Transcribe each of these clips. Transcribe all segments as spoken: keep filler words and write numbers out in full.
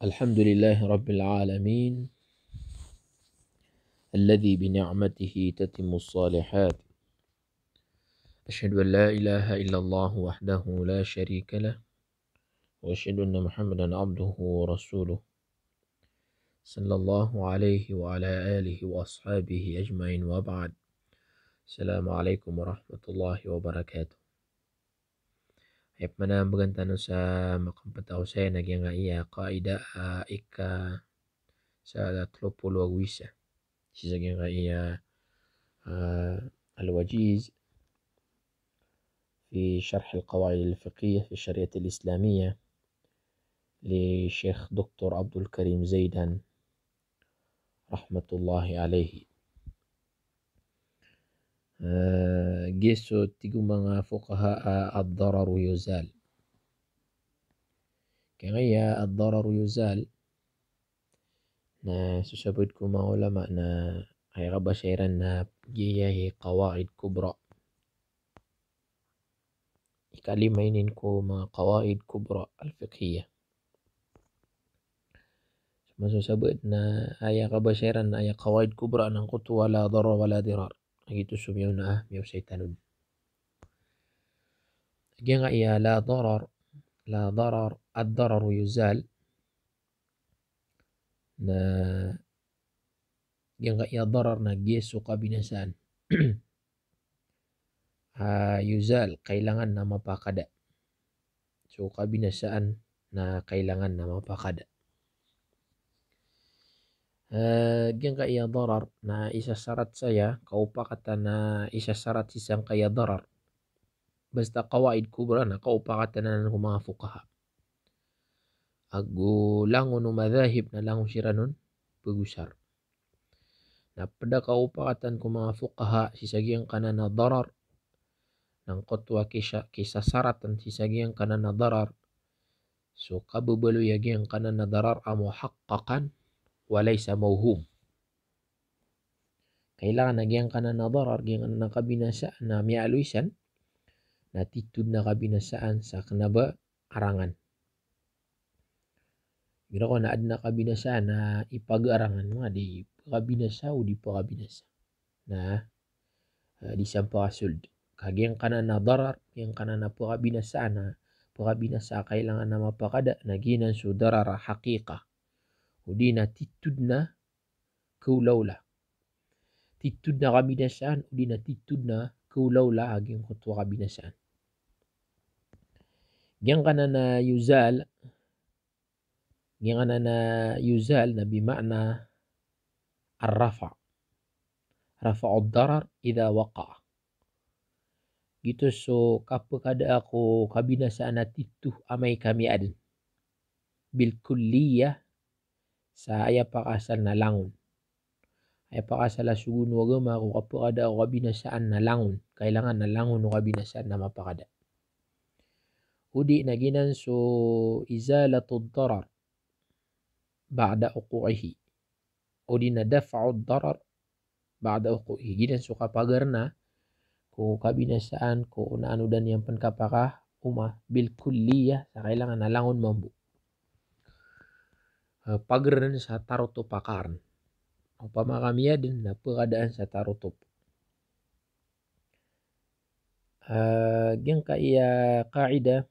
الحمد لله رب العالمين، الذي بنعمته تتم الصالحات. أشهد أن لا إله إلا الله وحده لا شريك له، وأشهد أن محمدا عبده ورسوله، صلى الله عليه وعلى آله وأصحابه أجمعين، وبعد. السلام عليكم ورحمة الله وبركاته. Aya pman a mbgan tano sa makampataw saya na giyangkaya qaida, ah, ika sa tlo polo ago isa. Sii sa giyangkaya, ah, Al-Wajiz fi Sharh al-Qawaid al-Fiqhiyyah fi Shariat al-Islamiyah li Sheikh Doktor Abdul Karim Zaidan rahmatullahi alayhi. Eh, giya so tig o manga fuqaha a ad-dararu yuzal. Giyangkaya ad-dararu yuzal na so sabaad ko manga ulama na aya kabasa iran na giya i qawaid kubra. Ikalima inin ko manga qawaid kubra al-fiqhiyyah. Masosabaad na aya kabasa iran na aya qawaid kubra na angkoto a la darar wa la dirar. Giyoto so miyaona a miyaosay tano dn. Giyangkaya la darar, la darar, ad-dararu yuzal. Na giyangkaya darar na giya so kabinasaan. Ah, yuzal, kailangan na mapakada. So kabinasaan na kailangan na mapakada. Eh, giyangkaya darar na isasarat saya, kaopakatan a isasarat sii sangkaya darar. Basta qawaid kubra na kaopakatan anan ko manga fuqaha. Ago langon o madhahib na langon siran on pagosar. Na pd a kaopakatan ko manga fuqaha sii sa giyangkanan a darar. Na angkoto a kisa-, kisasaratan sii sa giyangkanan a darar. So kababaloy a giyangkanan a darar a muhaqqaqan wa laysa mawhum. Kailangan a giyangkanan a darar, giyangkanan a kabinasaan a miyaaloy san, na titho dn a kabinasaan sa kna ba arangan. Igira ko na adn a kabinasaan a ipagarangan, manga di pkabinasa o di pkabinasa. Na, eh, di san pakasold. Ka giyangkanan a darar, giyangkanan a pkabinasaan a, pkabinasa a kailangan a mapakada, na giyanan so darar a haqiqa. O di na titho dn a kaolaola. Titho dn a kabinasaan, o di na titho dn a kaolaola a giyangkoto a kabinasaan. Giyangkanan a yuzal, giyangkanan a yuzal na bima'na ar-rafa'. Rafa'ud darar idha waqa'a. Giyoto so kapakadaa ko kabinasaan a titho amay ka miyaadn. Bil kulliyah, sa aya pakaasal na langon. Aya pakaasal a sogoon o agama ko kapakadaa ko kabinasaan na langon. Kailangan na langon o kabinasaan na mapakada. O di na giyanan so izalatud darar ba'da wuqu'ihi. O di na daf'ud darar ba'da wuqu'ihi. Giyanan so kapagarna ko kabinasaan ko na anodan iyan pn kapakaoma bil kulliyah, sa kailangan a langon mambo. Eh, pagarn sa tarotop a karn. Opama ka miyaadn na pkadaan sa tarotop. Eh, giyangkaya qaida,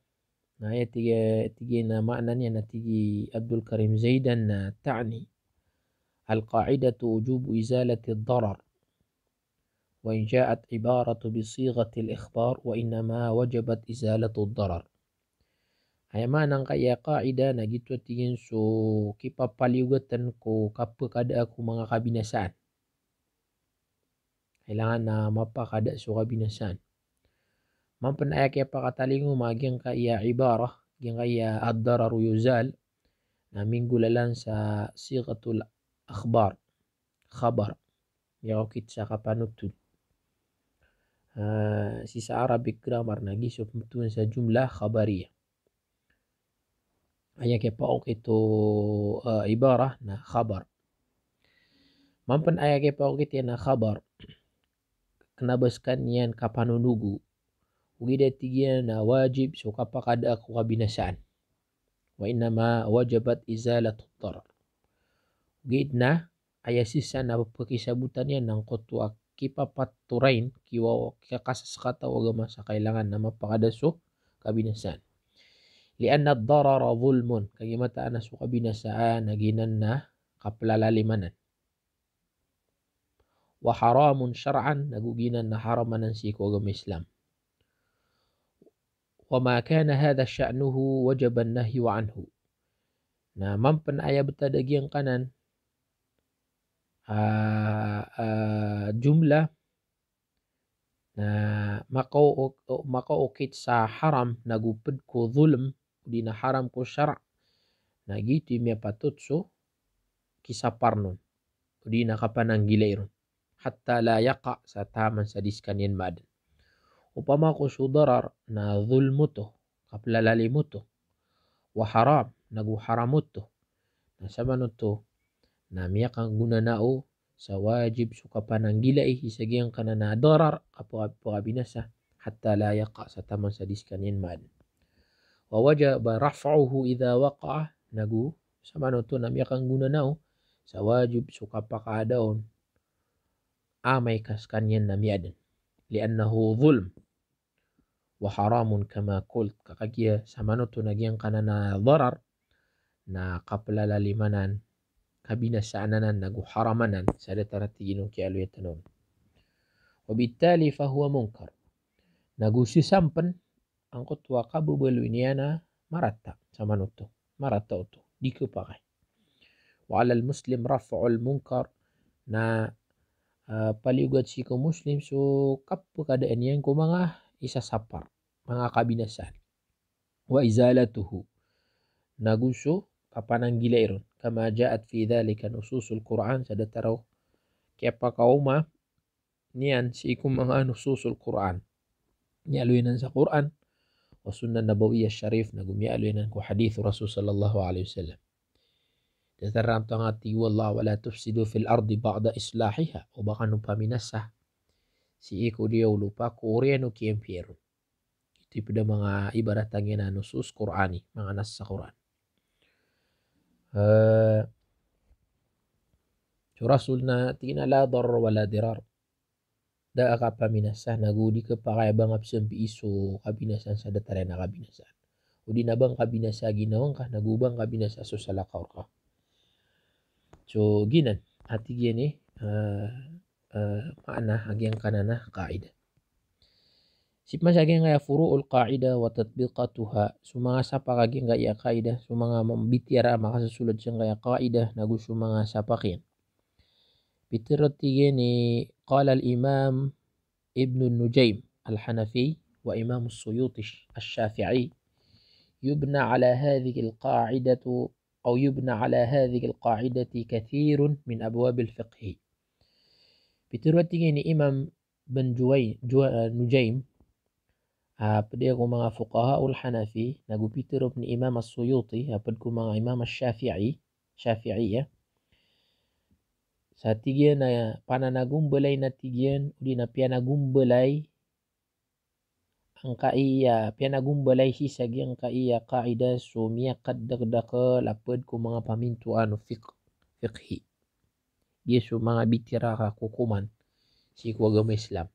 na aya tig, tig iyan a maana niyan na tig i Abdul Karim Zaidan na ta'ni al-qa'idatu wujubu izalatid darar. Wa in ja'at ibaratu bi sighatil ikhbar wa innama wajabat izalatud darar. Aya maana angkaya qaida na giyoto a tig iyan so kipapaliyogatn ko kapakadaa ko manga kabinasaan. Kailangan na mapakada so kabinasaan. Mampn aya kiyapakatalingoma giyangkaya ibarah, giyangkaya ad-dararu yuzal, na minggolalan sa sighatul akhbar, khabar. Miyaokit sa kapanotol. Ah, sii sa Arabic grammar na giya so pmbtowan sa jumlah khabariyah. Aya kiyapaokit o, eh, ibarah na khabar. Mampn aya kiyapaokit iyan a khabar, kna ba skaniyan kapanonogo, ogaid a tig iyan a wajib so kapakadaa ko kabinasaan. Wa innama wajabat izalatud darar. Giya na aya sii san a pekisabotan iyan angkoto a kipapatorain, kiwa-, kiyakasasakata o agama sa kailangan na mapakada so kabinasaan. Li'anna ad-darara zulmun, kagiya mataan a so kabinasaan na giyanan na kaplalalimanan. Wa haramun shar'an, nago giyanan na haram anan sii ko agama Islam. Wa ma kana hadha sha'nuhu wajaba an-nahyu anhu. Na mampen aya betad a giyangkanan, ah, ah, jumlah, na makaokit, makaokit sa haram nago ped ko zulm, odi na haram ko shara', na giyoto i miyapatot so kisaparn on, odi na kapananggilai ron. Hatta la yaqa', sa taman sa di sekaniyan maaden. Opama ko so darar na zulm oto, kaplalalim oto, wa haram, nago haram oto, na samanoto na miyakanggonanao sa wajib so kapananggilai sii sa giyangkanan a darar, kapaka-, kapakabinasa, hatta la yaqa', sa taman sa di sekaniyan maaden. Wa wajaba raf'uhu idha waqa'a, nago samanoto na miyakanggonanao sa wajib so kapakaada on amay ka sekaniyan na miyaden. Li'annahu zulm wa haramun kama qult. Ka kagiya samanoto na giyangkanan a darar na kaplalalimanan, kabinasaan anan, nago haram anan, sa datar a tig iyan o kiyaaloya tano on. Wa bittali fahuwa munkar. Nago sii sampen angkoto a kababaloy niyan na marata, samanoto, marata oto, di kepakay. Wa 'alal muslim raf'ul munkar, na, ah, paliyogat sii ko Muslim so kapekadaan iyan ko manga isasapar, manga kabinasaan. Wa izalatuhu, nago so kapananggilai ron. Kama ja'at fi dhalika nususul Qur'an, sa datar o kiyapakaoma niyan sii ko manga nususul Qur'an. Miyaaloy anan sa Qur'an, wa sunnah nabawiyyah sharif, nago miyaaloy anan ko hadith o Rasul sallallahu alaihi wasallam. Datar a antonaa i tig o Allah, "Wala tufsidu fil ardi ba'da islahiha." Oba kano paminasa sii ko diyaw lopa ko oriyan o kiyampiya ron. Ito i ped a manga ibarat anggiyan a nusus Qur'ani, manga nas sa Qur'an. Eh, so Rasul na tig iyan a la darar wala dirar. Da a kapaminasa, nago di kepakay a ba nga pesambii so kabinasaan sa datar iyan a kabinasaan. Odi na ba nga kabinasa ginawa ngka, nago ba nga kabinasa so salakaw rka. So, giyanan a tig iyan i, eh, eh, maana a giyangkanan a qaida. Sii pman sa giyangkaya furu'ul qaida wa tatbiqatuha, so manga sapak a giyangkaya qaida, so manga mambitiara a makasosolod sangkaya qaida, nago so manga sapak iyan. Pitero, tig iyan i, qala al-Imam Ibn Nujaym al-Hanafi wa Imam as-Suyuti ash-Shafi'i, yubna ala hadhihi al-qa'idatu, aw yubna ala hadhihi al-qa'idati kathirun min abwab al-fiqhi. Pitero, tig iyan i, Imam Ibn Juway-, Juwa-, eh, Nujaym, ah, pd ko manga fuqaha ul Hanafi, nago pitero pn i Imam as-Suyuti, ah, pd ko manga Imam ash-Shafi'i, Shafi'i, ya. Sa tig iyan a pananagombalay na tig iyan, odi na piyanagombalay, angkaya, piyanagombalay sii sa giyangkaya qaida so miyakadakdakl a pd ko manga pamintoan o fiqh, fiqhi. Giya so manga bitiyara a kokoman sii ko agama Islam.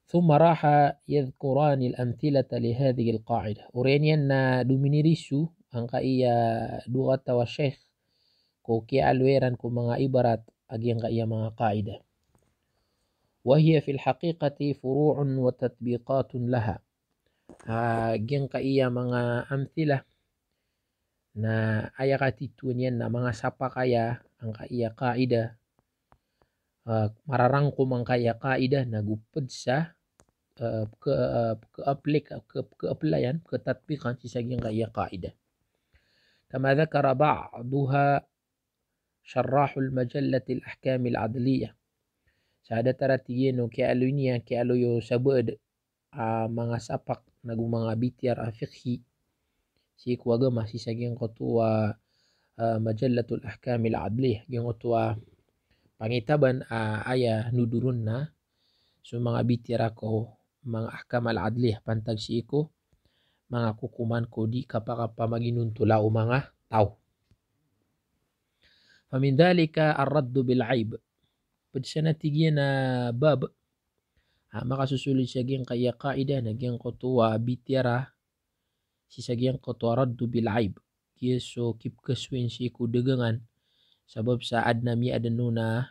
Thumma raha yadhkurani al-amthilata li hadhihi al-qaida. Oriyan iyan na dominiriso angkaya dowa kataw a shaykh ko kiyaaloy iran ko manga ibarat a giyangkaya manga qaida. Wa hiya fil haqiqati furu'un wa tatbiqatun laha. Ah, giyangkaya manga amthila na aya katitowan iyan na manga sapak aya angkaya qaida, ah, mararangkom angkaya qaida nago pd sa, ah, ke-, ah, ke-aplik-, ke-, ke-applyan, ketatbikan sii sa giyangkaya qaida. Kama dhakara ba'duha sharrahul majallatil ahkamil adliyah. Sa datar a tig iyan o kiyaaloy niyan, kiyaaloy o sabaad a manga sapak nago manga bitiyara a fiqhi sii ko agama sii sa giyangkoto a, ah, Majallatul Ahkamil Adliyah, giyangkoto a pangitaban a aya nodoron na so manga bitiyara ko manga ahkam al-adliyah, pantag sii ko manga kokoman ko di kapakapamaginontola o manga taw. Famin dhalika ar-raddu bil aib. Ped san a tig iyan a bab a makasosolid sa giyangkaya qaidah na giyangkoto a bitiyara sii sa giyangkoto a raddu bil aib. Giya so kipkasoyin sii ko dagangan sabap sa aden a miyaden on a,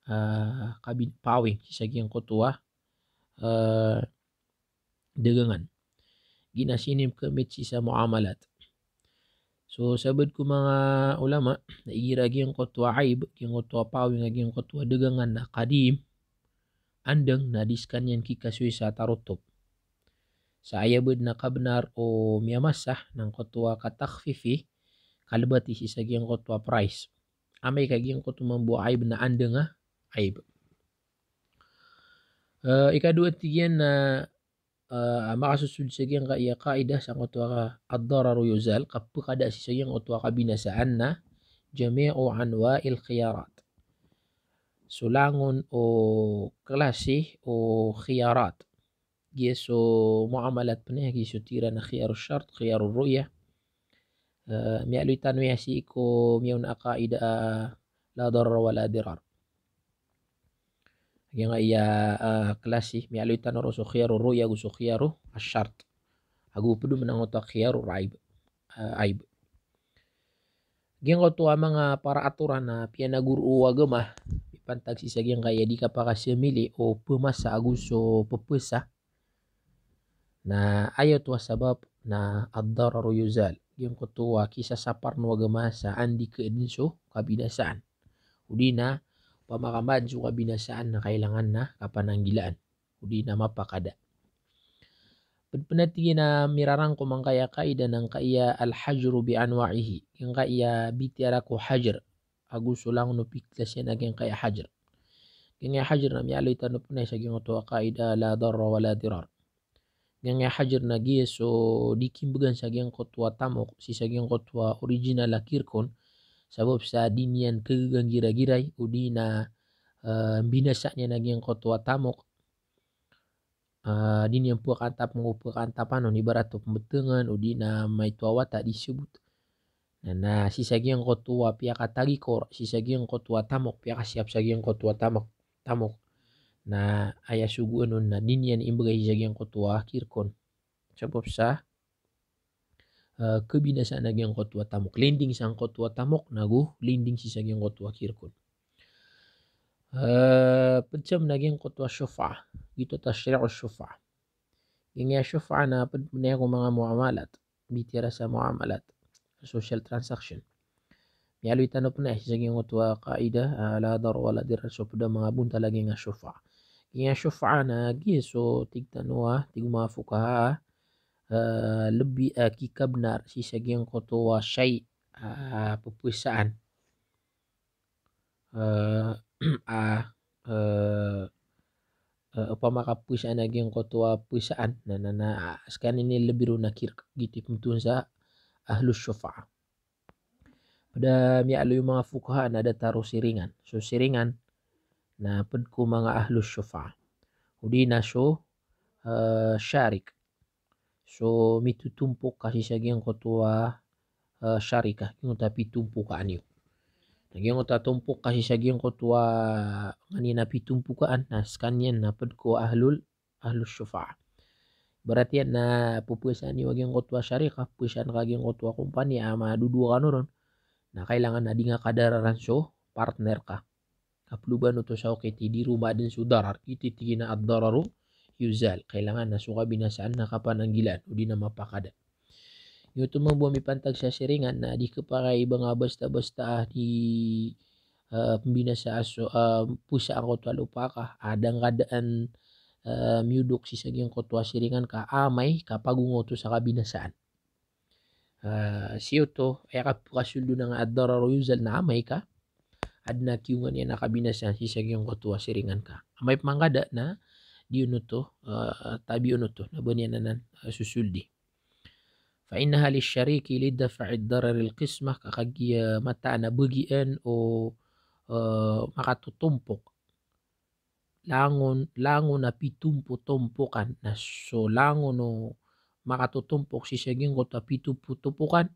ah, kabin pawing sii sa giyangkoto a, ah, dagangan. Giya na sinimkemit sii sa muamalat. So, sabaad ko manga ulama, na igira giyangkoto a aib, giyangkoto a pawing a giyangkoto a dagangan na qadim, andang, na di sekaniyan kikasoy sa tarotop. Sa aya bed na kabenar o miyamasa na giyangkoto a katakhfifi, kalebati sii sa giyangkoto a price. Amay ka giyangkoto mambo a aib na andang a aib. Eh, ikadowa tig iyan na, eh, makasosolid sa giyangkaya qaidah sangkoto a ad-dararu yuzal, kapekada sii sa giyangkoto a kabinasaan na jami'u anwa'il khiyarat. So langon o klasi o khiyarat. Giya so muamalat pen aya, giya so tig iran a khiyarus shart, khiyarur ru'yah. Eh, miyaaloy tano iya sii ko miyaona a qaidah a la darara wa la dirar. Giyangkaya, eh, klasi, miyaaloy tano roo so khiyarur ru'yah ago so khiyarus shart. Ago ped oman angkoto a khiyarul aib, eh, aib. Giyangkoto a manga para atoran a piyanagor o agama, mipantag sii sa giyangkaya di kapakasamili o pemasa ago so pepesa. Na aya oto a sabap na ad-dararu yuzal. Giyangkoto a kisasaparan o agama sa andi kaden so kabinasaan. O di na, opama ka maaden so kabinasaan na kailangan na kapananggilaan. O di na mapakada. Ped pen a tig iyan a mirarangkom angkaya qaidah na angkaya al-hajru bi anwa'ihi. Giyangkaya bitiyara ko hajr. Ago so langon o piklasiyan a giyangkaya hajr. Giyangkaya hajr na miyaaloy tano pen aya sa giyangkoto a qaidah la darara wa la dirar. Giyangkaya hajr na giya so di kimbegan sa giyangkoto a tamok sii sa giyangkoto a original a kirkon, sabap sa di niyan kegegan gira-giray, o di na, eh, mbinasa niyan a giyangkoto a tamok, ah, di niyan pekaantap, ngo pekaantapan on, ibarat o pembetengan, o di na maito a wata di sebut. Na, na sii sa giyangkoto a piyakatagikor, sii sa giyangkoto a tamok, piyakasiyap sa giyangkoto a tamok, tamok. Na aya sogoan on na di niyan imbegay sii sa giyangkoto a kirkon. Sabap sa, eh, kebinasaan a giyangkoto a tamok. Linding sangkoto a tamok, nago linding sii sa giyangkoto a kirkon. Eh, ped san a giyangkoto a shuf'ah. Giyoto a tashri'u shuf'ah. Giyangkaya shuf'ah na ped pen aya ko manga muamalat. Bitiyara sa muamalat. Social transaction. Miyaaloy tano pen aya sii sa giyangkoto a qaidah, ah, la darara wa la dirar, so ped a manga bontal a giyangkaya shuf'ah. Giyangkaya shuf'ah na giya so tig tano a, tig o manga fuqaha, eh, lebi a kikabenar sii sa giyangkoto a shay', ah, pepesaan. Eh, ah, eh, eh, opama ka pesaan a giyangkoto a pesaan, na, na, na, ah, sekaniyan i lebi ron a kirk, giyoto i pembeton sa ahlus shuf'ah. Ped a miyaaloy o manga fuqaha na datar o siringan. So siringan na ped ko manga ahlus shuf'ah. O di na so, eh, sharik. So mitotompok ka sii sa giyangkoto a, eh, sharikah, giyangkoto a pitompokaan iyo. Na giyangkoto a tompok ka sii sa giyangkoto a nganin a pitompokaan, na sekaniyan na ped ko ahlul, ahlus shuf'ah. Ibarat iyan na pepesaan iyo a giyangkoto a sharikah, pepesaan ka a giyangkoto a kompani a madodowa kano ron. Na kailangan na di ngka kadararan so partner ka. Kaploban oto sa okit i di ron maaden so darar, giyoto i tig iyan a ad-dararu yuzal. Kailangan na so kabinasaan na kapananggilaan, o di na mapakada. Giyoto mambo a mipantag sa siringan na di kepakay ba nga basta-basta a di, eh, pembinasaan so, eh, pesa angkoto a lopa ka, a da ngka daan, eh, miyodok sii sa giyangkoto a siringan ka amay ka pagonga oto sa kabinasaan. Eh, sii oto, aya kapekasold on a nga ad-dararu yuzal na amay ka aden a kiyongan iyan a kabinasaan sii sa giyangkoto a siringan ka. Amay pman ka da na di on oto, eh, tabi on oto, na ba niyan anan, eh, sosoldi. Fa innaha lishariki lidaf'id dararil qismah, ka kagiya mataan a bagian o, eh, makatotompok. Langon, langon a pitompotompokan, na so langon o makatotompok sii sa giyangkoto a pitopotopokan,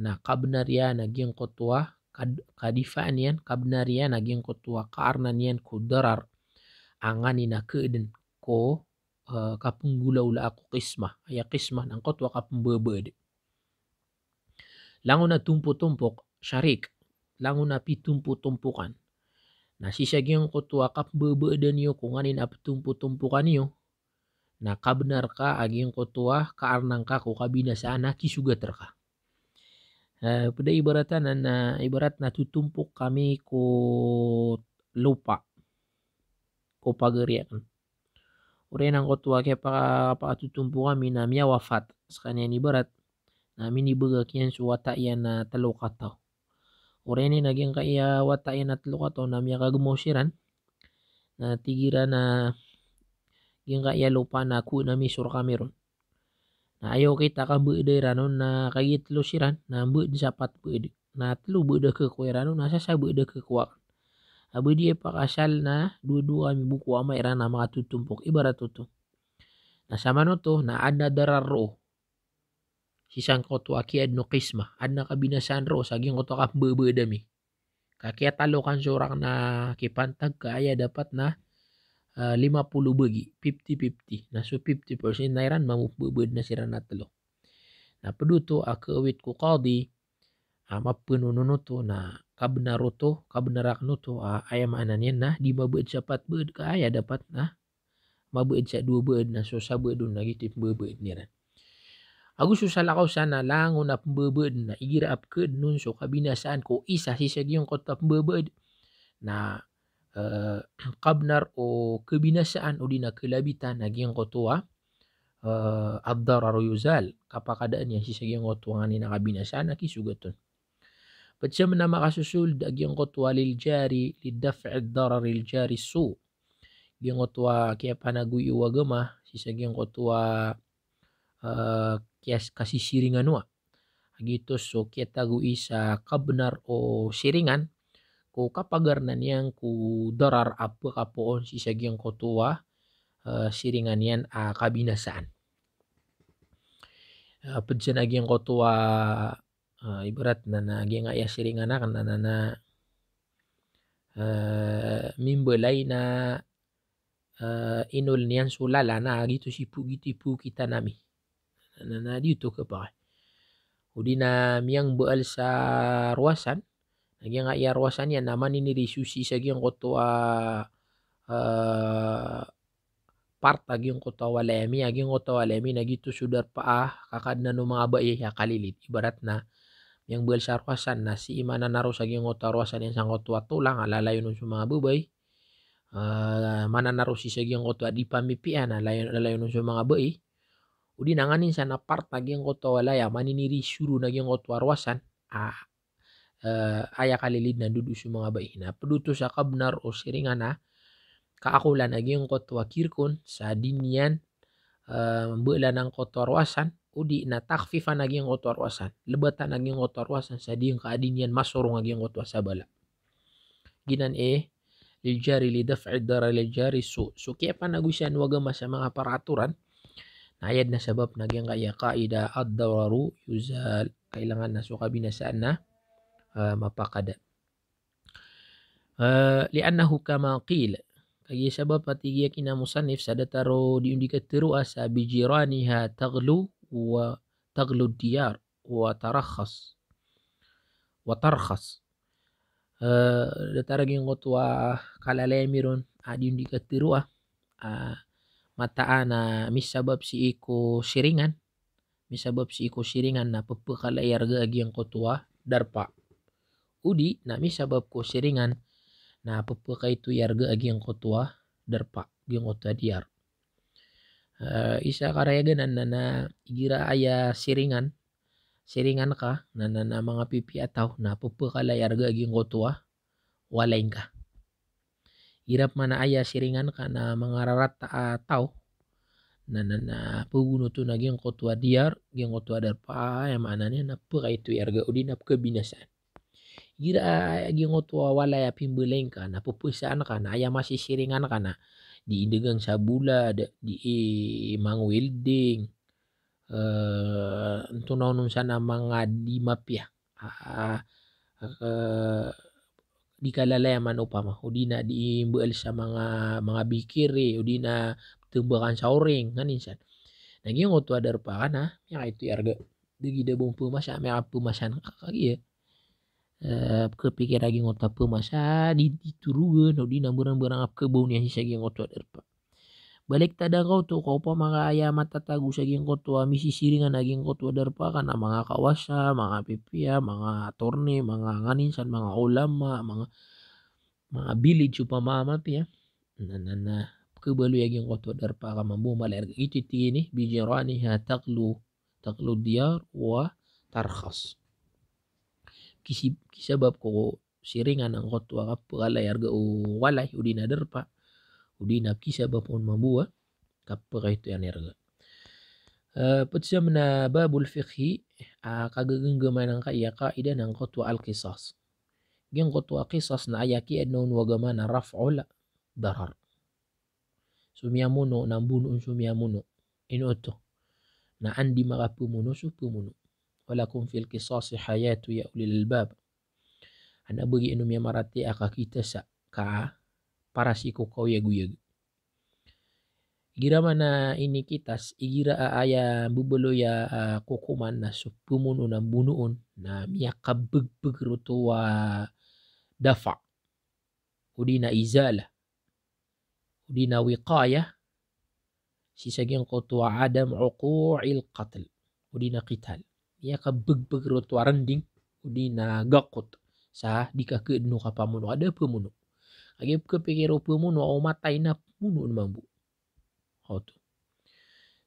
na kabnar iyan a giyangkoto a kad-, kadifaan iyan, kabnar iyan a giyangkoto a kaarnan iyan ko darar a nganin a kaadn ko, eh, kapenggolaola ko qismah. Aya qismah na angkoto a kapembabaad. Langon a tompotompok, sharik, langon a pitompotompokan. Na sii sa giyangkoto a kapembabaadan iyo ko nganin a petompotompokan iyo, na kabnar ka a giyangkoto a kaarnan ka ko kabinasaan a kisogat rka. Eh, pd a ibarat anan na, ibarat na totompok kami ko lopa, ko pagari akn. Oriyan angkoto a kiyapa-, pakatotompok ami na miyawafat skaniyan ibarat, na minibagak iyan so wata iyan a telo kataw. Oriyan iyan a giyangkaya wata iyan a telo kataw na miyakagemaw siran, na tig iran a giyangkaya lopa na kowaan ami so rkami ron. Na aya okit a kambaada iran on na kagiya telo siran, na mbaad sa pat baad. Na telo baad a khakowa iran on, na sasabaad a khakowa akn. A ba di aya pakasal na dowa-dowa kami bo ko ama iran a makatotompok, ibarat oto. Na samanoto na adn a darar roo sii sangkoto a kiyaadn o qismah, adn a kabinasaan roo sa giyangkoto a kapembabaad ami. Ka kiyatalokan so orak na kipantag ka aya dapat na, eh, lima puluh bagi, fifty fifty. Na so fifty percent na iran mambo pembabaad na siran a telo. Na pd oto a kaawit ko qadi a mapenononoto na kabnar oto, kabnar akn oto a aya maana niyan na di mabaad sa pat baad ka aya dapat na mabaad sa dowa baad, na so sabaad on na giyoto i pembabaad iran. Ago so salakaw san na langon a pembabaad na igira a pekaadn on so kabinasaan ko isa sii sa giyangkoto a pembabaad, na, eh, kabnar o kabinasaan odi na kalabitan a giyangkoto a, eh, ad-dararu yuzal, kapakadaan iyan sii sa giyangkoto a nganin a kabinasaan a kisogat on. Pd sa mena makasosold a giyangkoto a lil jari, li daf'i ad-darari lil jari su. Giyangkoto a kiyapanagoy o agama sii sa giyangkoto a, eh, kiyas-, kasisiringan oa. Giyoto so kiyatagoy sa kabnar o siringan ko kapagarnan iyan ko darar a pekapoon sii sa giyangkoto a, eh, siringan iyan a kabinasaan. Eh, pd san a giyangkoto a, eh, ibarat na, na giyangkaya siringan akn na, na, na, eh, mimbalay na, eh, inol niyan so lala na giyoto si po-, giyoto i pokitan ami. Na, na, na di oto kapakay. Odi na miyangbaal sa rowasan, na giyangkaya rowasan iyan na maniniriso sii sa giyangkoto a, eh, part a giyangkoto a walay ami, a giyangkoto a walay ami na giyoto so darpa a kakadnan o manga bai a kalilid. Ibarat na miyangbaal sa rowasan na sii mananaro sa giyangkoto a rowasan iyan sangkoto a tolang a lalayon on so manga babay. Eh, mananaro sii sa giyangkoto a di pamipiyaan a lalayon, lalayon on so manga bai. Odi na nganin san a part a giyangkoto a walay a maniniriso ron a giyangkoto a rowasan a, eh, aya kalilid na dodo so manga bai. Na pd oto sa kabnar o siringan a kaakolan a giyangkoto a kirkon sa di niyan, eh, mbaalan angkoto a rowasan, odi na takhfifan a giyangkoto a rowasan, lebatan a giyangkoto a rowasan sa di ngka a di niyan masorong a giyangkoto a sabala. Giyanan i lil jari li daf'i darar lil jari su. So kiyapanagoy san o agama sa manga paratoran, na aya dn a sabap na giyangkaya kaidah ad-dararu yuzal. Kailangan na so kabinasaan na, eh, mapakada. Eh, li'annahu kama qil. Kagiya sabap a tig iyan a kina musannif sa datar o di on di katharo a sa bi jiraniha taghlu wa taghlu diyar wa tarakhas. Wa tarkhas. Eh, datar a giyangkoto a kalalay ami ron a di on di katharo a, ah, mataan a misabap sii ko siringan, misabap sii ko siringan na pepekala i arga a giyangkoto a darpa. Odi na misabap ko siringan na pepekaito i arga a giyangkoto a darpa, giyangkoto a diyar. Eh, isa karayaganan na, na igira aya siringan, siringan ka na, na, na manga pipiya a taw na pepekala i arga a giyangkoto a walay ngka. Igira pman a aya siringan ka na manga rarata a taw na, na, na pegonoton a giyangkoto a diyar, giyangkoto a darpa, aya maana niyan na pekaito i arga odi na pekabinasaan. Igira a giyangkoto a walay a pimbalay ngka na pepesaan ka na aya masisiringan ka na di indagang sa bola, da, di i mangwelding, eh, antonaa onon san a manga di mapiya. Ah, eh, di kalalayaman opama, o di na di mbaal sa manga, manga bikiri, o di na tambakan sa oring, nganin san. Na giyangkoto a darpa ka na miyakaito i arga. Da gii da bo pemasa, miyakapemasa ka kagiya. Eh, kapikir a giyangkoto a pemasa, di, di torogan, o di na mbarang-mbarang a pekabaw niyan sii sa giyangkoto a darpa. Baliktad angkoto ka opama ka aya matatago sa giyangkoto a misisiringan a giyangkoto a darpa ka na manga kawasa, manga pipiya, manga attorney, manga nganin san, manga ulama, manga, manga village opama a mapiya. Na, na, na, pekabaloy a giyangkoto a darpa ka mambo mala i arga. Giyoto i tig iyan i, bijiraniha taqlu, taqlu diyar wa tarkhas. Kisi-, kisabap ko siringan angkoto a kapekala i arga o walay, o di na darpa, o di na kisabap on mambo a kapekaito iyan i arga. Eh, ped sa mena babul fiqhi, ah, kagegenggeman angkaya kaida na angkoto a al-qisas. Giyangkoto a qisas na aya kiyaadna on o agama na raf'ul darar. So miyamono na mbonoon so miyamono. Ino oto? Na anda i makapemono so pemono. Walakum fil qisasi hayatun ya ulil albab. Ana bagi ino miyamaratiyaya a kakitasa ka para sii ko kaoyagoyag. Igira mana inikitas, igira a aya mbebaloy a, ah, kokoman na so pemono na mbonoon na miyakabegbeg roto a dafa. O di na izala. O di na wiqaya. Sii sa giyangkoto a adam wuqu'il qatl. O di na qital. Miyakabegbeg roto a rending. O di na gakot. Sa di kakeed o kapamono. Ada pemono. Agi pekapikir o pemono, o matay na monoon mambo. Oto.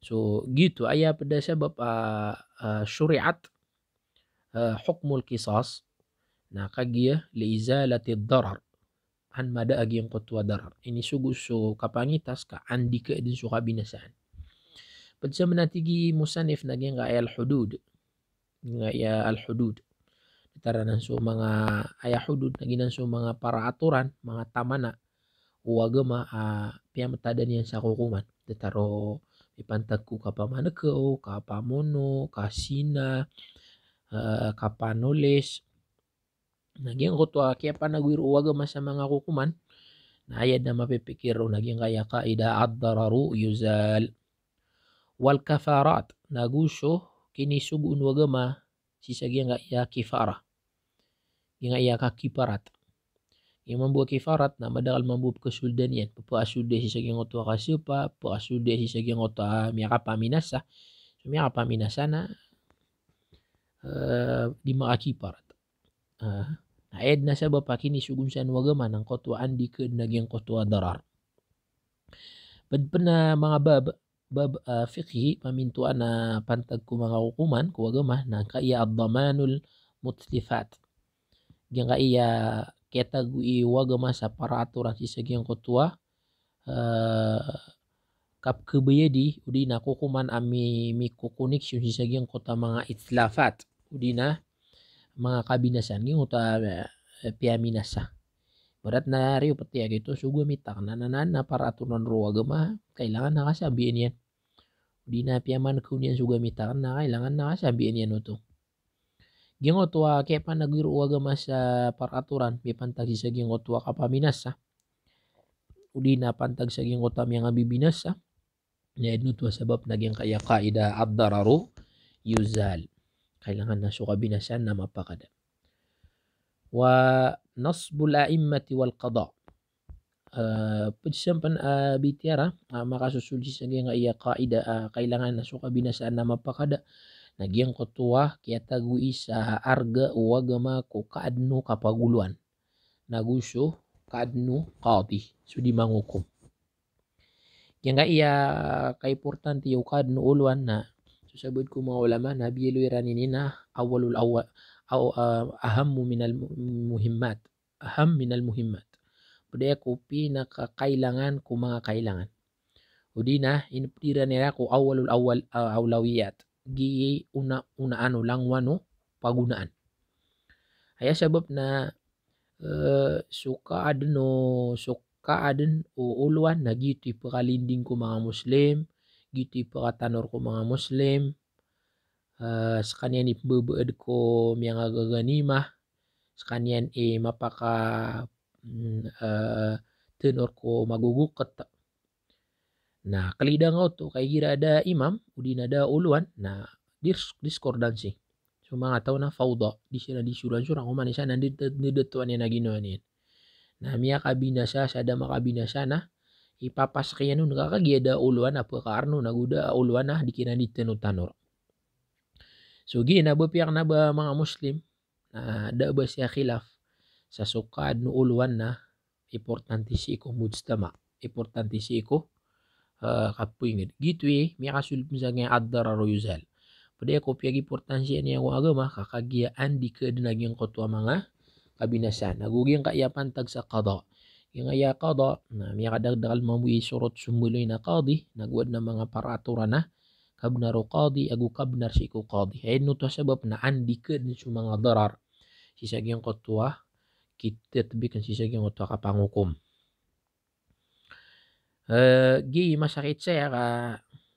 So, giyoto, aya ped a sabap a, ah, shuri'at, ah, hukmul qisas, na kagiya li izalatid darar. An mada a giyangkoto a darar. Inisogo so kapangitas ka an di kaadn so kabinasaan. Ped sa mena tig i musannif na giyangkaya al-hudud. Giyangkaya al-hudud. Datar anan so manga aya hudud, na giyanan so manga paraatoran, manga tamana o agama a piyametadan iyan sa kokoman. Datar o mipantag ko kapamanekew, kapamono, kazina, eh, kapanolis. Na giyangkoto a kiyapanagoy ron o agama sa manga kokoman, na aya dn a mapipikir ron na giyangkaya kaida ad-dararu yuzal. Wal kafarat, na go so kinisogoon o agama sii sa giyangkaya kifara. Giyangkaya kakiparat. Giyangkaya mambo a kifarat na madakl mambo a pekasoldan iyan. Pekasoldan sii sa giyangkoto a kasepa, pekasoldan sii sa giyangkoto a miyakapaminasa. So miyakapaminasa na, eh, di makakiparat. Ah, na aya dn a sabap a kinisogoon san o agama na angkoto a an di kaadn a giyangkoto a darar. Ped pen a manga bab, bab, ah, fiqhi, pamintoan a pantag ko manga kokoman ko agama, na angkaya ad-damanul mutlifat. Giyangkaya kiyatagoi o agama sa paraatoran sii sa giyangkoto a, eh, kapekabayadi, o di na kokoman a mi-, mikokoneksyon sii sa giyangkoto a manga itlafat, o di na manga kabinasaan, giyangkoto a, eh, piyaminasa. Ibarat na riyo peti a giyoto, so gamitak na, na, na, na paraatoran ron o agama, kailangan na kasambian iyan. O di na piyamanekew niyan so gamitak na, kailangan na kasambian iyan oto. Giyangkoto a kiyapanagoy ron o agama sa paraatoran mipantag sii sa giyangkoto a kapaminasa, o di na pantag sa giyangkoto a miyangabibinasa, na aya dn oto a sabap na giyangkaya kaida ad-dararu yuzal. Kailangan na so kabinasaan na mapakada. Wa nasbul a'immati wal qada. Eh, ped sa pen a, eh, bitiyara, ah, makasosold sii sa giyangkaya kaida, ah, kailangan na so kabinasaan na mapakada. Na giyangkoto a kiyatagoi sa arga o agama ko kaadn o kapagoloan. Na go so kaadn o qadi, so di mangokom. Giyangkaya kaimportante o kaadn o oloan na so sabaad ko manga ulama na biyaloy iran ini na awwalul awwal, aw, ah, ahammu minal mu-, muhimmat. Aham minal muhimmat. Ped aya ko pinakakailangan ko manga kailangan. O di na, iniped iran iran ko awwalul awwal, ah, awlawiyat. Giya ona-onaan o langowan o pagonaan. Aya sabap na, eh, so kaadn o, so kaadn o oloan na giyoto i pekalinding ko manga Muslim, giyoto i pekatanor ko manga Muslim, eh, sekaniyan i pembebeed ko miyangagaganima, sekaniyan i mapaka, mm, eh, tenor ko magogoket. Na kelidang oto, kay gira da imam, odi na da olowan, na dis-, discordancy. So manga taw na fawda, di siran di soran-soran ko manisa na di, di, di datoan iyan a ginawa niyan. Na miyakabinasa, sa da makabinasa na, ipapas kiyan on ka kagiya da olowan a pekaarno, na go da olowan a di kiran di tenotanor. So giya na ba piyak na ba manga Muslim, na da ba siya khilaf sa so kaadn o olowan na importante sii ko mujtama, importante sii ko, eh, kapoinged. Gioto i miyakasold pn sa giya ad-dararu yuzal. Pd aya ko piyagimportansiya niyan ko agama, ka kagiya andi kaadn a giyangkoto a manga kabinasaan. Ago giyangkaya pantag sa qada. Giyangkaya qada, na miyakadakdakl mambo i sorot so mbaloy na qadi, na go adn a manga paratoran a kabnar o qadi, ago kabnar sii ko qadi. Aya den oto a sabap na andi kaadn so manga darar sii sa giyangkoto a kitatbik, sii sa giyangkoto a kapangokom. Eh, giya i masakit saya ka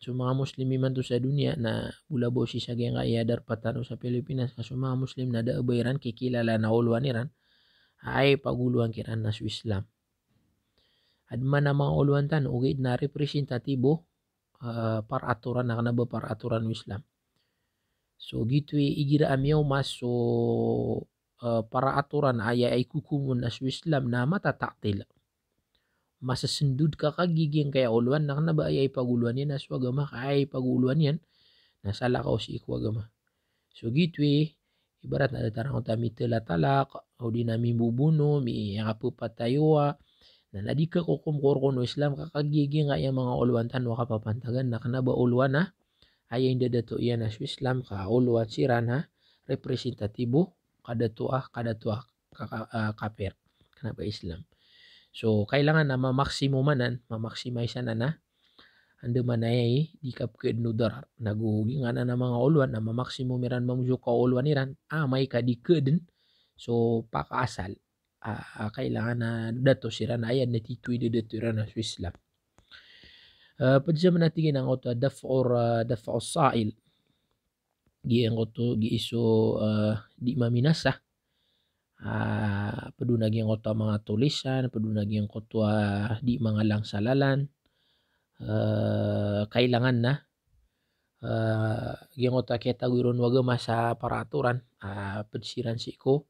so manga Muslim imanto sa doniya na bo labaw sii sa giyangkaya darpa tano sa Pilipinas, ka so manga Muslim na da a ba iran kikilala na olowan iran a aya ipagolowan kiran na so Islam. Adn man a manga olowan tano, ogaid na representatibo, eh, paratoran, na kna ba paratoran o Islam. So gioto i igira a miyaoma so, eh, paratoran a aya ikokom on na so Islam na matata'til. Masasndod ka kagiya giyangkaya olowan na kna ba aya ipagolowan iyan na so agama, ka aya ipagolowan iyan na salakaw sii ko agama. So gioto i, ibarat na datar angkoto a mitalatalak, odi na mimbobono, miyakapepatayowa, na na di kakokom ko rokon o Islam ka kagiya giyangkaya manga olowan tano a kapapantagan na kna ba olowan a aya indadato iyan na so Islam, ka olowan siran a representatibo, kadato a, kadato a ka-, ka-, ah, kapir, kna ba Islam. So kailangan a ma-maximum anan, ma-maximize anan a andamanaya i di kapekaadn o darar. Na go giyangkanan a manga olowan na ma-maximum iran mambo so kaolowan iran amay ka di kaadn so pakaasal. Ah, ah, kailangan a dato siran a aya na tito i dadato iran na so Islam. Eh, pd sa mena tig iyan angkoto a daf'ur, ah, daf'us sa'il. Giyangkoto, giya so, eh, di maminasa. Ah, pd on a giyangkoto a manga tolisan, pd on a giyangkoto a di mangalang sa lalan. Eh, kailangan na, eh, giyangkoto a kiyatagoy ron o agama sa paratoran, ah, pd siran sii ko,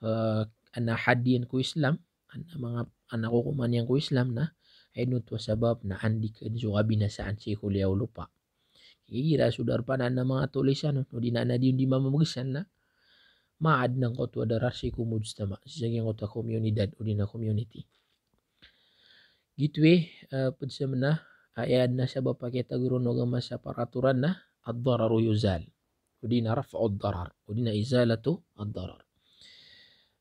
eh, adn a had iyan ko Islam, adn a manga, adn a kokoman iyan ko Islam na, aya den oto a sabap na andi kaadn so kabinasaan sii ko liyawaw o lopa. Igira so darpa na adn a manga tolisan on, odi na adn a di on di mamamagsan na, maadn angkoto a darar sii ko mujtama, sii sa giyangkoto a komunidad, odi na community. Gioto i, eh, pd sa mena, aya adn a sabap a kiyatagoy ron o agama sa paratoran na, ad-dararu yuzal. Odi na raf'ud darar. Odi na izalatu ad-darar.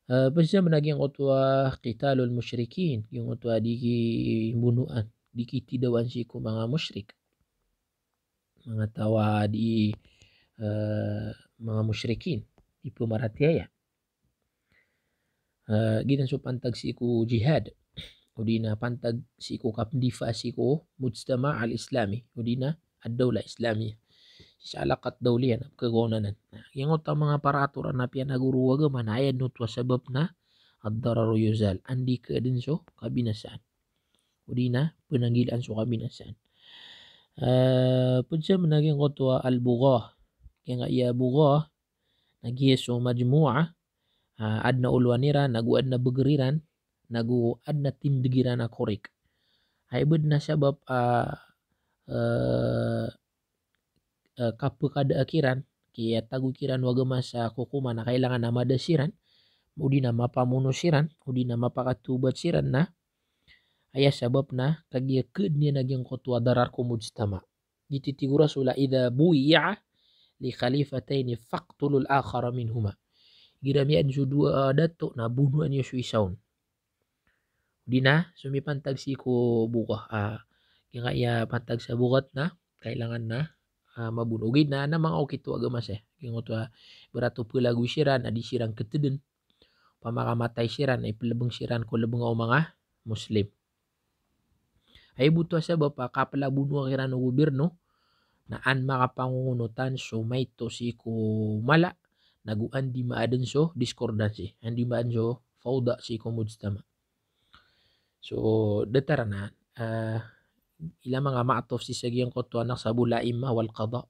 Eh, pd sa mena giyangkoto a qitalul mushrikin. Giyangkoto a di kimbonoan, di kitidawaan sii ko manga mushrik. Manga taw a di, eh, manga mushrikin. Di pemaratiyaya. Eh, giyanan so pantag sii ko jihad. Odi na pantag sii ko kapndifa sii ko mujtama al-Islami. Odi na ad-dawla Islamiyah. Sii sa alaqat dawliyah na pkagaonanan. Na, giyangkoto a manga paratoran a piyanagoro o agama na aya den oto a sabap na ad-dararu yuzal. Andi kaadn so kabinasaan. Odi na penanggilaan so kabinasaan. Eh, pd sa mena giyangkoto a al-bughah. Giyangkaya bughah, na giya so majmu'ah, ah, adn a olowan iran, na go adn a beger iran, na go adn a tindeg iran a korik. Aya ba den a sabap, ah, eh, eh, kapekada kiran, kiyatagoy kiran o agama sa kokoman a kailangan a mada siran, odi na mapamono siran, odi na mapakatobat siran na, aya sabap na kagiya kaadn iyan a giyangkoto a darar ko mujtama. Giyoto i tig o Rasul a, "Idha buyyi'a li khalifatayni faqtulul akhara minhuma." Igira miyaadn so dowa, ah, dato na bonoa niyo so isa on. Odi na, so mipantag sii ko bughah, ah, giyangkaya pantag sa bughah na, kailangan na, ah, mabono. Ogaid na, na manga okit o agama saya. Giyangkoto a, ibarat o pelagoy siran, a di siran keteden. Opama ka matay siran, ipelebeng siran ko lebeng o manga Muslim. Aya bo oto a sabap a kapelabonoa kiran o gobirno, Na an makapangongonotan so maito sii ko mala, nago an di maaden so discordancy, an di maaden so fawda sii ko mujtama. So datar anan, ah, ila manga ma'tuf sii sa giyangkoto a nasabul a'imma wal qada.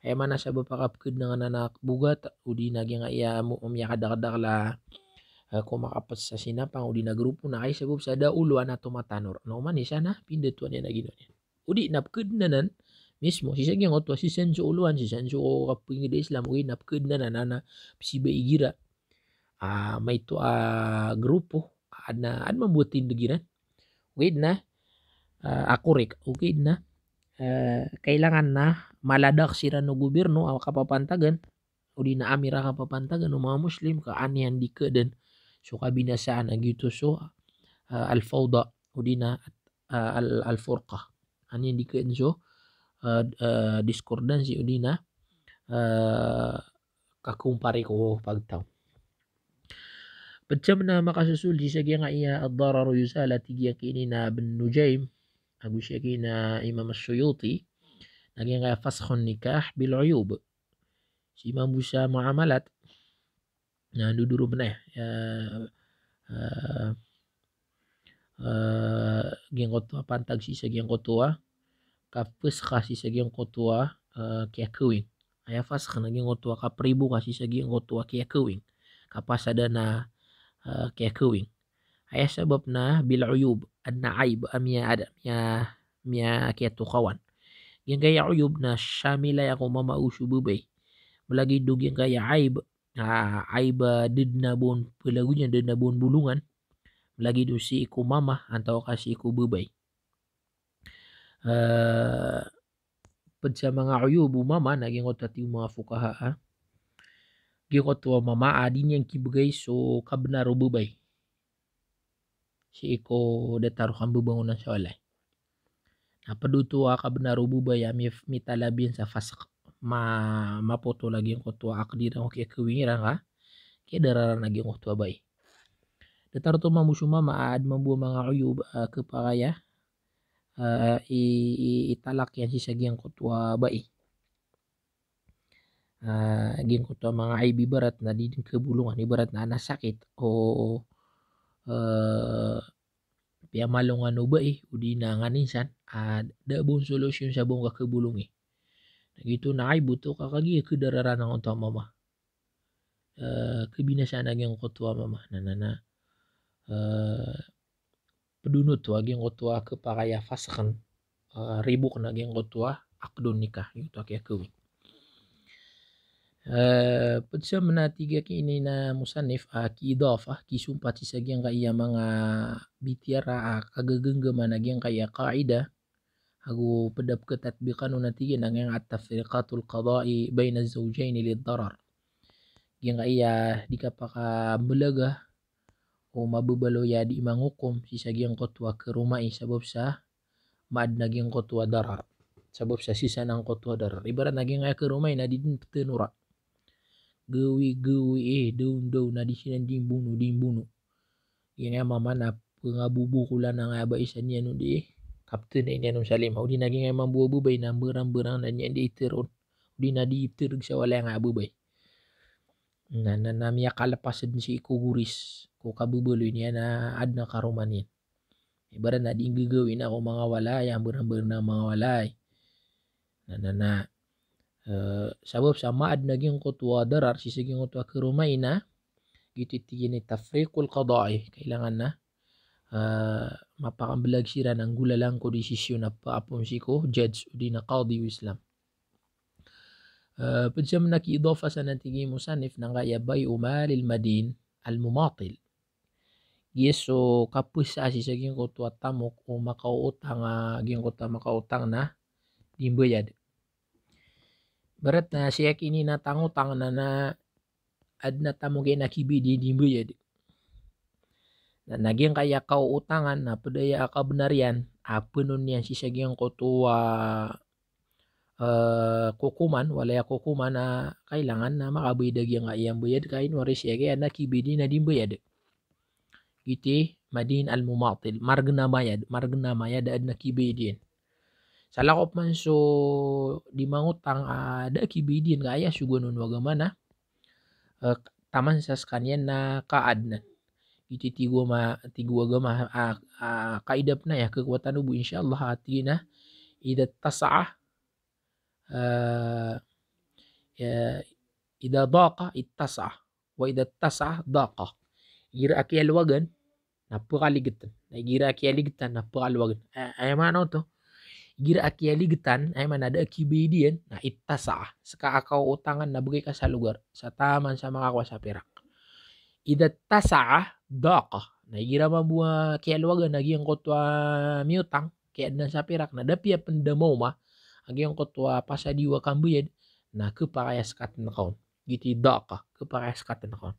Aya maana sabap a kapked anan a bogat, odi na giyangkaya mo-, miyakadakdakl a, ah, ko makapesa sinapang odi na grupo na kay sabap sa da olowan a tomatanor. Na oman i isa na pindatoan iyan a ginawa niyan. Odi na pked anan mismo sii sa giyangkoto a sii san so olowan, sii san so kapngd a Islam, odi na pked anan a na psiba igira. Ah, maito a grupo, adn a, adn a mambo a tindg iran. Ogaid na, ah, a korek, ogaid na, eh, kailangan na maladak siran o gobyerno a kapapantagan, odi na amir a kapapantagan o manga Muslim, ka an iyan di kaden so kabinasaan a giyoto so, ah, al-fawda, odi na, ah, al-, al-furqa. An iyan di kaden so, ah, ah, discordancy, odi na, ah, kakompare ko pagtaw. Pd sa manga makasosold sii sa giyangkaya ad-darar yuzal a tig iyan ki ini na Ibn Nujaym, ago sii ki ini na Imam As-Suyuti, na giyangkaya faskhun nikah bil uyub. Sii mambo sa muamalat, na ndodorop na, ya, eh, eh, giyangkoto a pantag sii sa giyangkoto a, kapeskha sii sa giyangkoto a, eh, kiyakawing. Aya faskh na giyangkoto a kapriboka sii sa giyangkoto a kiyakawing. Kapasadan a, eh, kiyakawing. Aya sabap na bil uyub, adn a aib a miya-, ada, miya-, miyakiyatokawan. Giyangkaya uyub na shamil aya ko mama o so babay. Lagid o giyangkaya aib, ah, aib a da dn a ba on pelagoyan, da dn a ba on bolongan, lagid o sii ko mama antaa ka sii ko babay. Eh, pd sa manga uyub o mama na giyangkoto a tig o manga fuqaha a, giyangkoto a mama a di niyan kibgay so kabnar o babay sii ko datar o kambabangonan sa walay. Na pd oto a kabnar o babay a mi-, mitalab iyan sa faskh. Ma-, mapotol a giyangkoto a aqd iran o kiyakawing iran ka kiyadararan a giyangkoto a bai. Datar oto mambo so mama a adn mambo a manga uyub a kepakay a, eh, i-, i-, italak iyan sii sa giyangkoto a bai. Ah, giyangkoto a manga aib ibarat na di dn kebolongan, ibarat na adn a sakit o, eh, piyamalongan o bai, odi na nganin san, ah, da ba on solusyon sa ba on kakebolongi. Na giyoto na aib oto ka kagiya kedararan angkoto a mama. Eh, kebinasaan a giyangkoto a mama. Na, na, na, eh, pd on oto a giyangkoto a kepakay a faskhen, eh, ribok na giyangkoto a aqdun nikah, giyangkoto a kiyakawing. Eh, pd sa manga tig a ki ini na musannif, ah, ki-idafa, kisompat sii sa giyangkaya manga bitiyara a kagegenggeman a giyangkaya qaida, ago pd a pkhatatbiqan on a tig iyan a giyangkaya at-tafriqatul qada'i bayna az-zawjayni lid-darar. Giyangkaya di kapakambelaga o mababaloy a di mangokom sii sa giyangkoto a karomai sabap sa maaden a giyangkoto a darar. Sabap sa sii sa angkoto a darar. Ibarat na giyangkaya karomai na di dn pthenora. Gawi, gawi, eh, dawn, dawn, na di siran di mbono, di mbono. Giyangkaya mama na pngabobokolan angkaya bai sa niyan on di, kapthenay niyan on sa lima. Odi na giyangkaya mambo a babay na mberang-mberang na niyan di iter on. Odi na di itereg sa walay angkaya babay. Na, na, na miyakalepas dn sii ko goris ko kababaloy niyan a adn a karoma niyan. Ibarat na di nggagawi na ko manga walay, a mberang-mberang a manga walay. Na, na, na, eh, sabap sa maaden a giyangkoto a darar sii sa giyangkoto a karomai na, giyoto i tig iyan i tafriqul qada'i. Kailangan na, eh, mapakambelag siran a nggolalan ko desisyon a paapon sii ko judge odi na qadi o Islam. Eh, pd sa manga ki-idafa san a tig i musannif na angkaya bay'u malil madin al-mumatil. Giya so kapesa sii sa giyangkoto a tamok o makaotang a giyangkoto a makaotang na di mbayad. Ibarat na sii ki ini na tangotang na, na adn a tamok iyan a kibidi di mbayad. Na, na giyangkaya kaotangan na pd aya a kabnar iyan a pnon iyan sii sa giyangkoto a, eh, kokoman, walay a kokoman a kailangan na makabayad a giyangkaya mbayad ka ino ari sii a giyangkaya na kibidi na di mbayad. Giyoto i madin al-mumatil, margen a mayad, margen a mayad a adn a kibidi iyan. Salakaw pman so di mangotang a da a kibayad iyan ka aya sogoan on o agama na, eh, taman sa sekaniyan na kaadnan. Giyoto i tig o ma-, tig o agama, ah, ah, kaida pn aya, kekowatan o bo, insha Allah, a tig iyan a, idha tasa'a, eh, ya, idha daqa ittasa'a, wa idha tasa'a daqa. Igira a kiyalowagan, na pekaligetan. Na igira a kiyaligetan, na pekalowagan. Eh, aya maana oto. Igira a kiyaligetan, aya maana da a kibayad iyan, na ittasa'a. Seka a kaotangan na begay ka sa logar. Sa taman sa makakowa sa pirak. Idha tasa'a daqa. Na igira mambo a kiyalowagan a giyangkoto a miyotang, kiyaadnan sa pirak, na da piya pn da maoma a giyangkoto a pasadiwa kambayad, na kepakay a sekatn ka on. Giyoto i daqa, kepakay a sekatn ka on.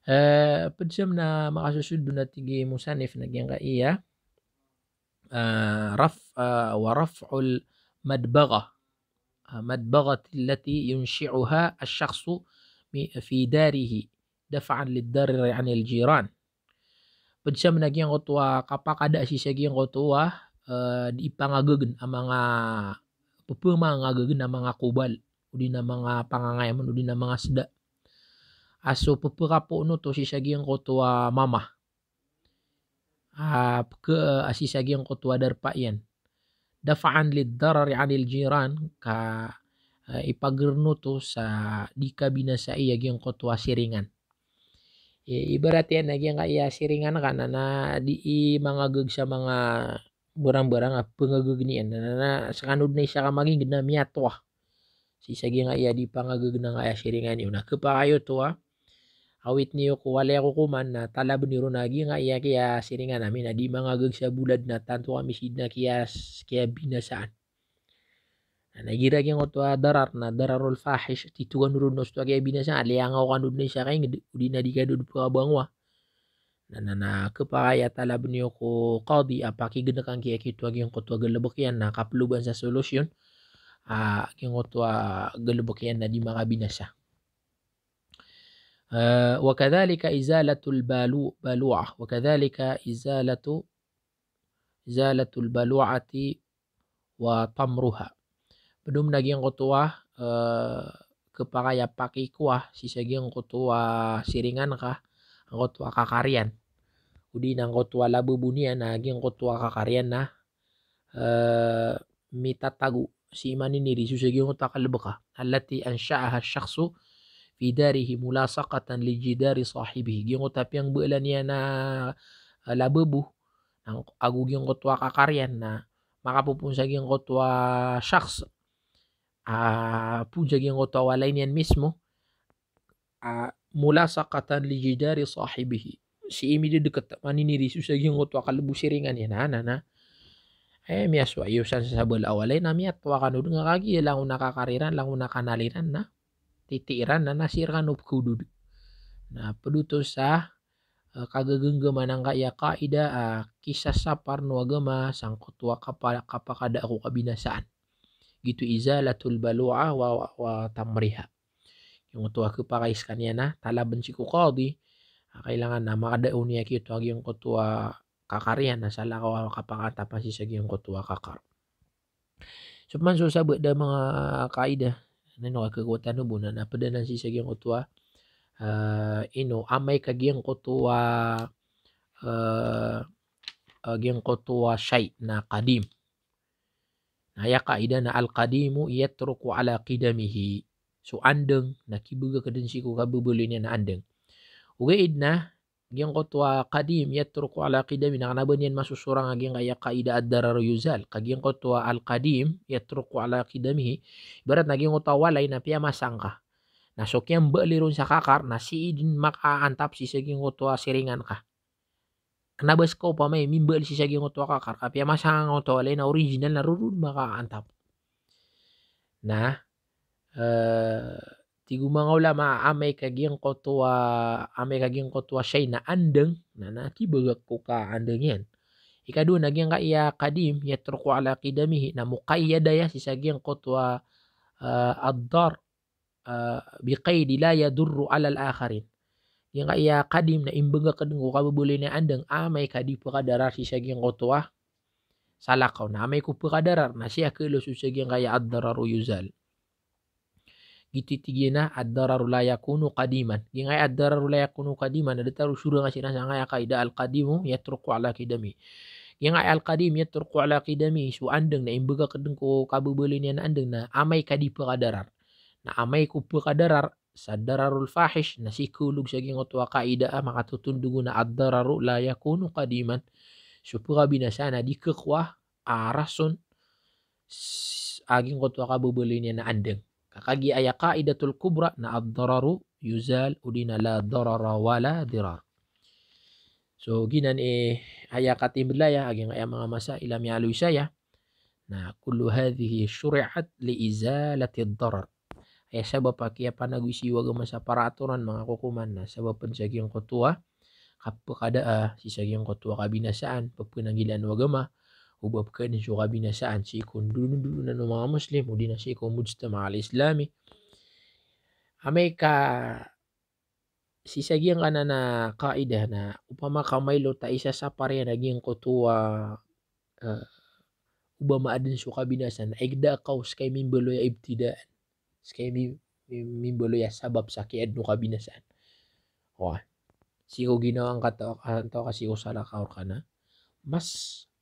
Eh, pd sa mn a makasosold on a tig i musannif na giyangkaya, eh, raf-, eh, wa raf'ul madbaghah. Ah, madbaghati allati yunshi'uha ash-shakhsu mi-, fi darihi daf'an lid-darari 'anil jiran. Pd sa mn a giyangkoto a kapakada sii sa giyangkoto a, eh, di ipangagagen a manga, pepemangagagen a manga kobal, odi na manga pangangayamn, odi na manga seda. A so pepekapoon oto sii sa giyangkoto a mama. Ah, peke, ah, sii sa giyangkoto a darpa iyan. Daf'an lid-darari 'anil jiran, ka, eh, ipageren oto sa di kabinasai a giyangkoto a siringan. I-, ibarat iyan a giyangkaya siringan ka na, na di i mangageg sa manga barang-barang a pengagegen iyan. Na, na, na, sekano den a isa ka maginged na miyatowa sii sa giyangkaya di pangagegen angkaya siringan iyo. Na kepakay oto a, awit niyo ko walay ako koman na talaben iyo ron a giyangkaya kiyasiringan ami na di mangageg sa bolad na tanto kami sii den a kiya, kiyabinasaan. Na, na igira giyangkoto a darar na dararul fahish, titogan ron osto a kiyabinasaan, liyangaw kano den a isa ka inged, odi na di kano den pekabangowa. Na, na, na, kepakay a talaben iyo ko qadi a pakigenekan ki a kito a giyangkoto a galebek iyan na kapeloban sa solusyon a giyangkoto a galebek iyan na di makabinasa. Eh, wa kadhalika izalatul balu-, balu'ah, wa kadhalika izalatu-, izalatul balu'ati wa tamruha. Ped omen a giyangkoto a, eh, kepakay a pakikowa sii sa giyangkoto a siringan ka, angkoto a kakar iyan. Odi na angkoto a lababo niyan a giyangkoto a kakar iyan na, eh, mitatago sii maniniriso sa giyangkoto a kalebek a. Allati ansha'aha ash-shakhsu fi darihi mulasaqatan li jidari sahibihi. Giyangkoto a piyangbeelan iyan a, eh, lababo, na ago giyangkoto a kakar iyan na makapopoon sa giyangkoto a shakhs, ah, poon sa giyangkoto a walay niyan mismo, ah, mulasaqatan li jidari sahibihi. Sii midedeket, maniniriso sa giyangkoto a kalebo siringan iyan, na, na, na. Eh, miyasowa iyo san sa sabala a walay na miyatowa kano den a kagiya langon a kakar iran, langon a kanal iran na titi iran na, na sii rekano pekodod. Na ped oto sa, eh, kagegenggeman angkaya kaida, ah, kisasapar o agama sangkoto a kapa-, kapakada ko kabinasaan. Giyoto izalatul balu'ah wa, wa, wa tamriha. Giyangkoto a kepakay sekaniyan a talaben sii ko qadi, ah, kailangan a makada on iyan a kito a giyangkoto a kakar iyan na salakaw a kapakaantapan sii sa giyangkoto a kakar. So pman so sabaad a manga kaida, na ino a kekowatan o bo na, na ped anan sii sa giyangkoto a, eh, ino, amay ka giyangkoto a, eh, eh, giyangkoto a shay na qadim. Na aya kaida na al-qadimu yatruku ala qidamihi. So andeng na kibegak den sii ko kababaloy niyan a andeng. Ogaid na giyangkoto a qadim yatruku ala qidamihi, na kena ba niyan masosorang a giyangkaya kaida ad-dararu yuzal. Ka giyangkoto a al-qadim yatruku ala qidamihi, ibarat na giyangkoto a walay na piyamasang ka. Na so kiyambaali ron sa kakar na sii den makaantap sii sa giyangkoto a siringan ka. Kena ba seka opama i mimbaali sii sa giyangkoto a kakar, ka piyamasang angkoto a walay na original na roo den makaantap. Na, eh, tig o manga ulama, amay ka giyangkoto a, amay ka giyangkoto a shay na andeng, na, na kibegak ko kaandeng iyan. Ikadowa na giyangkaya qadim yatruku ala qidamihi, na muqayyad aya sii sa giyangkoto a, eh, ad-dar, eh, biqaydi la yadurru alal akharin. Giyangkaya qadim na imbegak den ko kababaloy niyan a andeng, amay ka di pekadarar sii sa giyangkoto a, salakaw. Na amay ko pkadarar na sii a khalos o sa giyangkaya ad-dararu yuzal. Giyoto i tig iyan a ad-dararu la yakunu qadiman. Giyangkaya ad-dararu la yakunu qadiman na datar o sorang a siran sangkaya qaida, al-qadimu yatruku ala qidami. Giyangkaya al-qadim yatruku ala qidami, so andang na imbagakn ko kababaloy niyan a andang na amay ka di pkadarar. Na amay ko pkadarar sa dararul fahish na sii khaolog sa giyangkoto a qaida a makatotondog on a ad-dararu la yakunu qadiman. So pkabinasaan na di khakowa a rason s-, a giyangkoto a kababaloy niyan a andang. Ka kagiya aya qaidatul kubra na ad-dararu yuzal, odi na la darara wala dirar. So giyanan i aya katimbl aya a giyangkaya manga masail a miyaaloy saya na kullu hadhihi shuri'at li izalatid darar. Aya sabap a kiyapanagoy sii o agama sa para atoran, manga kokoman, na sabap pn sa giyangkoto a kapkadaa sii sa giyangkoto a kabinasaan, pphanggilaan o agama o ba pkhaadn so kabinasaan sii ko ndolondolonan o manga Muslim, odi na sii ko mujtama al-Islami. Amay ka sii sa giyangkanan a qaida na opama ka mailot a isasapar iyan a giyangkoto a, eh, o ba maadn so kabinasaan, na igda kaw ska i mimbaloy a ibtidaan. Ska i mi-, mi-, mimbaloy a sabap sa kiyaadn o kabinasaan. Wa. Sii ko ginawa angka taw, angka taw ka sii ko salakaw rka na mas,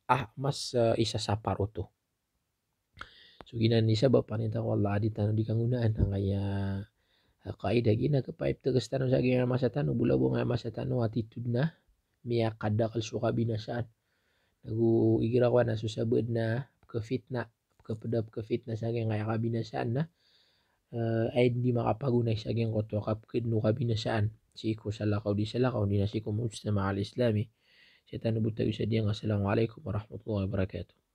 ah, mas, eh, isasapar oto. So giyanan i sabap a pangnin tano ko Allah a di tano di kanggonaan angkaya, eh, qaida. Giyanan i kapaiptgs tano sa giyangkaya masa tano, bo labo angkaya masa tano a titho dn a miyakadakl so kabinasaan. Nago igira kowan a so sabaad na pkhafitna, pkhapda pkhafitna sa giyangkaya kabinasaan na, eh, aya dn di makapagonay sa giyangkoto a kapkhaadn o kabinasaan sii ko salakaw di salakaw, odi na sii ko mujtama al-Islami. Saya tano bo tago sa diyang. Assalamu alaikum warahmatullahi wabarakatuh.